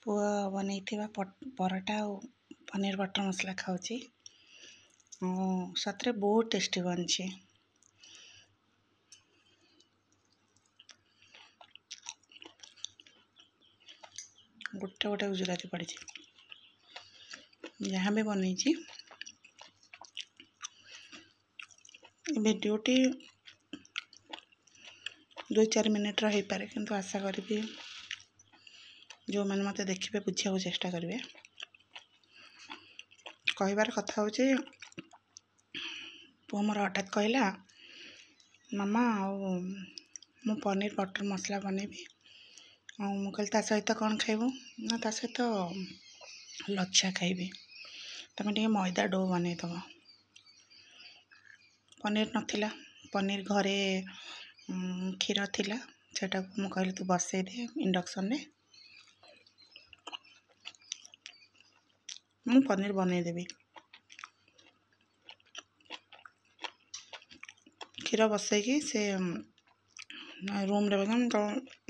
ପୁଅ ବନେଇଥିବା ପରଟା ଆଉ ପନିର ବଟର ମସଲା ଖାଉଛି। ଆଉ ସତରେ ବହୁତ ଟେଷ୍ଟି ବନିଛି। ଗୋଟେ ଗୋଟେ ଗୁଜୁରାତି ପଡ଼ିଛି। ଯାହା ବି ବନେଇଛି, ଭିଡ଼ିଓଟି 2-4 ମିନିଟ୍ର ହେଇପାରେ, କିନ୍ତୁ ଆଶା କରିବି ଯେଉଁମାନେ ମୋତେ ଦେଖିବେ ବୁଝିବାକୁ ଚେଷ୍ଟା କରିବେ। କହିବାର କଥା ହେଉଛି, ପୁଅ ମୋର ହଠାତ୍ କହିଲା, ମାମା ଆଉ ମୁଁ ପନିର ବଟର ମସଲା ବନେଇବି। ଆଉ ମୁଁ କହିଲି, ତା ସହିତ କ'ଣ ଖାଇବୁ? ନା, ତା ସହିତ ଲଚ୍ଛା ଖାଇବି, ତୁମେ ଟିକେ ମଇଦା do ବନେଇଦେବ। ପନିର ନଥିଲା, ପନିର ଘରେ କ୍ଷୀର ଥିଲା, ସେଟାକୁ ମୁଁ କହିଲି ତୁ ବସେଇ ଦେ ଇଣ୍ଡକ୍ସନରେ, ମୁଁ ପନିର ବନେଇଦେବି। କ୍ଷୀର ବସେଇକି ସେ ରୁମ୍ରେ, ତ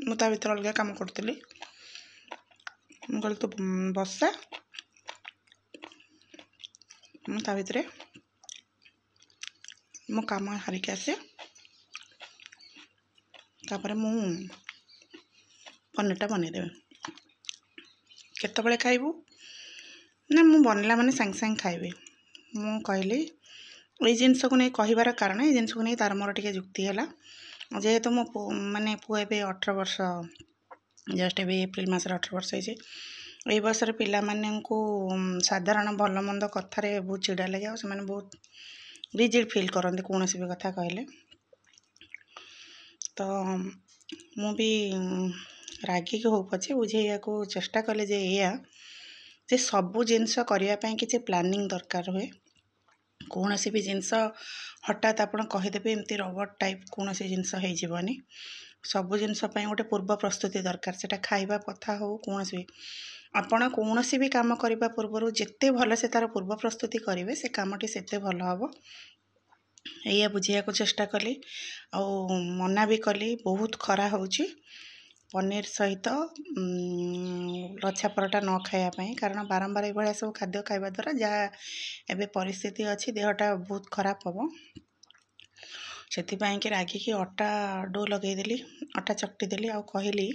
ମୁଁ ତା ଭିତରେ ଅଲଗା କାମ କରୁଥିଲି। ମୁଁ କହିଲି ତୁ ବସା, ମୁଁ ତା ଭିତରେ ମୋ କାମ ସାରିକି ଆସେ, ତାପରେ ମୁଁ ପନିରଟା ବନେଇଦେବି। କେତେବେଳେ ଖାଇବୁ? ନା, ମୁଁ ବନେଇଲା ମାନେ ସାଙ୍ଗେ ସାଙ୍ଗେ ଖାଇବି। ମୁଁ କହିଲି, ଏଇ ଜିନିଷକୁ ନେଇ କହିବାର କାରଣ, ଏଇ ଜିନିଷକୁ ନେଇ ତାର ମୋର ଟିକେ ଯୁକ୍ତି ହେଲା। ଯେହେତୁ ମୋ ମାନେ ପୁଅ ଏବେ 18 ବର୍ଷ, ଜଷ୍ଟ ଏବେ ଏପ୍ରିଲ ମାସରେ 18 ବର୍ଷ ହେଇଛି। ଏଇ ବୟସର ପିଲାମାନଙ୍କୁ ସାଧାରଣ ଭଲ ମନ୍ଦ କଥାରେ ବହୁତ ଚିଡ଼ା ଲାଗେ, ଆଉ ସେମାନେ ବହୁତ ରିଜିଡ଼ ଫିଲ୍ କରନ୍ତି କୌଣସି ବି କଥା କହିଲେ। ତ ମୁଁ ବି ରାଗିକି ହଉ ପଛେ ବୁଝେଇବାକୁ ଚେଷ୍ଟା କଲି ଯେ ଏଇଆ ଯେ ସବୁ ଜିନିଷ କରିବା ପାଇଁ କିଛି ପ୍ଲାନିଂ ଦରକାର ହୁଏ। କୌଣସି ବି ଜିନିଷ ହଠାତ୍ ଆପଣ କହିଦେବେ ଏମିତି ରୋବଟ୍ ଟାଇପ୍ କୌଣସି ଜିନିଷ ହେଇଯିବନି। ସବୁ ଜିନିଷ ପାଇଁ ଗୋଟେ ପୂର୍ବ ପ୍ରସ୍ତୁତି ଦରକାର, ସେଇଟା ଖାଇବା କଥା ହଉ, କୌଣସି ବି। ଆପଣ କୌଣସି ବି କାମ କରିବା ପୂର୍ବରୁ ଯେତେ ଭଲସେ ତା'ର ପୂର୍ବ ପ୍ରସ୍ତୁତି କରିବେ, ସେ କାମଟି ସେତେ ଭଲ ହେବ। ଏଇଆ ବୁଝେଇବାକୁ ଚେଷ୍ଟା କଲି ଆଉ ମନା ବି କଲି, ବହୁତ ଖରା ହେଉଛି, ପନିର ସହିତ ଲଚ୍ଛା ପରଟା ନ ଖାଇବା ପାଇଁ, କାରଣ ବାରମ୍ବାର ଏଇଭଳିଆ ସବୁ ଖାଦ୍ୟ ଖାଇବା ଦ୍ୱାରା ଯାହା ଏବେ ପରିସ୍ଥିତି ଅଛି, ଦେହଟା ବହୁତ ଖରାପ ହେବ। ସେଥିପାଇଁକି ରାଗିକି ଅଟା do ଲଗେଇଦେଲି, ଅଟା ଚକଟି ଦେଲି ଆଉ କହିଲି।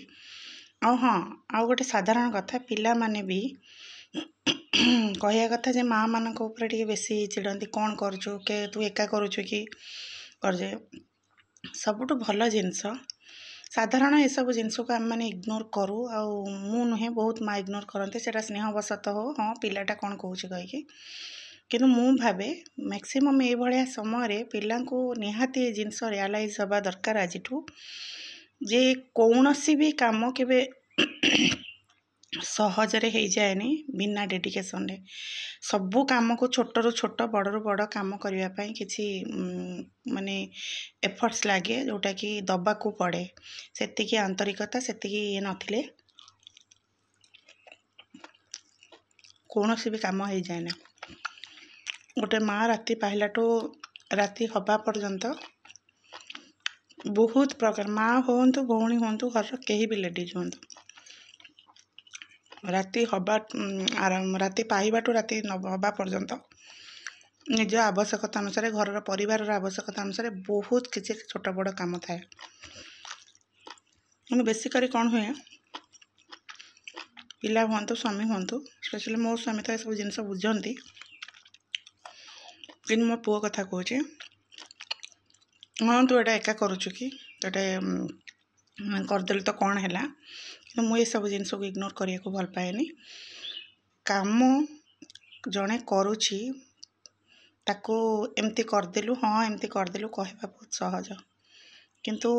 ଆଉ ହଁ, ଆଉ ଗୋଟେ ସାଧାରଣ କଥା, ପିଲାମାନେ ବି କହିବା କଥା ଯେ ମାଆମାନଙ୍କ ଉପରେ ଟିକେ ବେଶୀ ଚିଡ଼ନ୍ତି, କ'ଣ କରୁଛୁ କେ, ତୁ ଏକା କରୁଛୁ କି କରୁଛେ। ସବୁଠୁ ଭଲ ଜିନିଷ, ସାଧାରଣ ଏସବୁ ଜିନିଷକୁ ଆମେମାନେ ଇଗ୍ନୋର କରୁ, ଆଉ ମୁଁ ନୁହେଁ, ବହୁତ ମା ଇଗ୍ନୋର କରନ୍ତି, ସେଇଟା ସ୍ନେହବଶତଃ ହଉ, ହଁ ପିଲାଟା କ'ଣ କହୁଛି କହିକି। କିନ୍ତୁ ମୁଁ ଭାବେ ମ୍ୟାକ୍ସିମମ୍ ଏଇଭଳିଆ ସମୟରେ ପିଲାଙ୍କୁ ନିହାତି ଏ ଜିନିଷ ରିଆଲାଇଜ୍ ହେବା ଦରକାର ଆଜିଠୁ ଯେ କୌଣସି ବି କାମ କେବେ ସହଜରେ ହେଇଯାଏନି ବିନା ଡେଡ଼ିକେସନରେ। ସବୁ କାମକୁ, ଛୋଟରୁ ଛୋଟ ବଡ଼ରୁ ବଡ଼ କାମ କରିବା ପାଇଁ କିଛି ମାନେ ଏଫର୍ଟସ୍ ଲାଗେ, ଯେଉଁଟାକି ଦେବାକୁ ପଡ଼େ। ସେତିକି ଆନ୍ତରିକତା, ସେତିକି ଇଏ ନଥିଲେ କୌଣସି ବି କାମ ହେଇଯାଏନି। ଗୋଟେ ମା ରାତି ପାହିଲାଠୁ ରାତି ହେବା ପର୍ଯ୍ୟନ୍ତ ବହୁତ ପ୍ରକାର, ମା ହୁଅନ୍ତୁ, ଭଉଣୀ ହୁଅନ୍ତୁ, ଘରର କେହି ବି ଲେଡ଼ିଜ୍ ହୁଅନ୍ତୁ, ରାତି ହେବା ରାତି ପାହିବାଠୁ ରାତି ହେବା ପର୍ଯ୍ୟନ୍ତ ନିଜ ଆବଶ୍ୟକତା ଅନୁସାରେ, ଘରର ପରିବାରର ଆବଶ୍ୟକତା ଅନୁସାରେ ବହୁତ କିଛି ଛୋଟ ବଡ଼ କାମ ଥାଏ। କିନ୍ତୁ ବେଶୀ କରି କ'ଣ ହୁଏ, ପିଲା ହୁଅନ୍ତୁ, ସ୍ୱାମୀ ହୁଅନ୍ତୁ, ସ୍ପେଶାଲି ମୋ ସ୍ୱାମୀ ତ ଏସବୁ ଜିନିଷ ବୁଝନ୍ତି, କିନ୍ତୁ ମୋ ପୁଅ କଥା କହୁଛି, ହଁ ତୁ ଏଇଟା ଏକା କରୁଛୁ କି, ଏଇଟା କରିଦେଲୁ ତ କ'ଣ ହେଲା? କିନ୍ତୁ ମୁଁ ଏସବୁ ଜିନିଷକୁ ଇଗ୍ନୋର କରିବାକୁ ଭଲ ପାଏନି। କାମ ଜଣେ କରୁଛି, ତାକୁ ଏମିତି କରିଦେଲୁ, ହଁ ଏମିତି କରିଦେଲୁ କହିବା ବହୁତ ସହଜ, କିନ୍ତୁ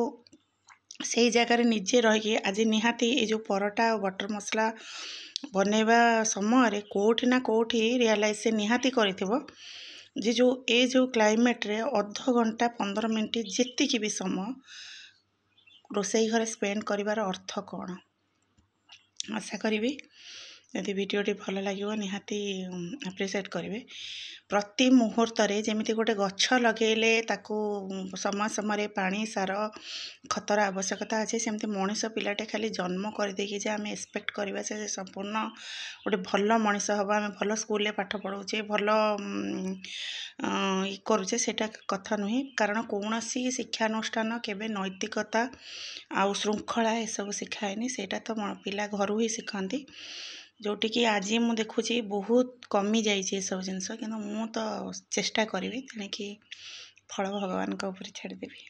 ସେଇ ଜାଗାରେ ନିଜେ ରହିକି ଆଜି ନିହାତି ଏଇ ଯେଉଁ ପରଟା ଆଉ ବଟର ମସଲା ବନେଇବା ସମୟରେ କେଉଁଠି ନା କେଉଁଠି ରିଆଲାଇଜ୍ ସେ ନିହାତି କରିଥିବ ଯେ ଯେଉଁ ଏ ଯେଉଁ କ୍ଲାଇମେଟ୍ରେ ଅଧଘଣ୍ଟା 15 ମିନିଟ୍ ଯେତିକି ବି ସମୟ ରୋଷେଇ ଘରେ ସ୍ପେଣ୍ଡ କରିବାର ଅର୍ଥ କ'ଣ। ଆଶା କରିବି ଯଦି ଭିଡ଼ିଓଟି ଭଲ ଲାଗିବ, ନିହାତି ଆପ୍ରିସିଏଟ୍ କରିବେ। ପ୍ରତି ମୁହୂର୍ତ୍ତରେ ଯେମିତି ଗୋଟେ ଗଛ ଲଗେଇଲେ ତାକୁ ସମୟ ସମୟରେ ପାଣି, ସାର, ଖତର ଆବଶ୍ୟକତା ଅଛି, ସେମିତି ମଣିଷ ପିଲାଟେ ଖାଲି ଜନ୍ମ କରିଦେଇକି ଯେ ଆମେ ଏକ୍ସପେକ୍ଟ କରିବା ସେ ସମ୍ପୂର୍ଣ୍ଣ ଗୋଟେ ଭଲ ମଣିଷ ହେବ, ଆମେ ଭଲ ସ୍କୁଲରେ ପାଠ ପଢ଼ାଉଛେ, ଭଲ କରୁଛେ, ସେଇଟା କଥା ନୁହେଁ। କାରଣ କୌଣସି ଶିକ୍ଷାନୁଷ୍ଠାନ କେବେ ନୈତିକତା ଆଉ ଶୃଙ୍ଖଳା ଏସବୁ ଶିଖାଏନି। ସେଇଟା ତ ପିଲା ଘରୁ ହିଁ ଶିଖନ୍ତି, ଯେଉଁଠିକି ଆଜି ମୁଁ ଦେଖୁଛି ବହୁତ କମିଯାଇଛି ଏସବୁ ଜିନିଷ। କିନ୍ତୁ ମୁଁ ତ ଚେଷ୍ଟା କରିବି, ତେଣିକି ଫଳ ଭଗବାନଙ୍କ ଉପରେ ଛାଡ଼ିଦେବି।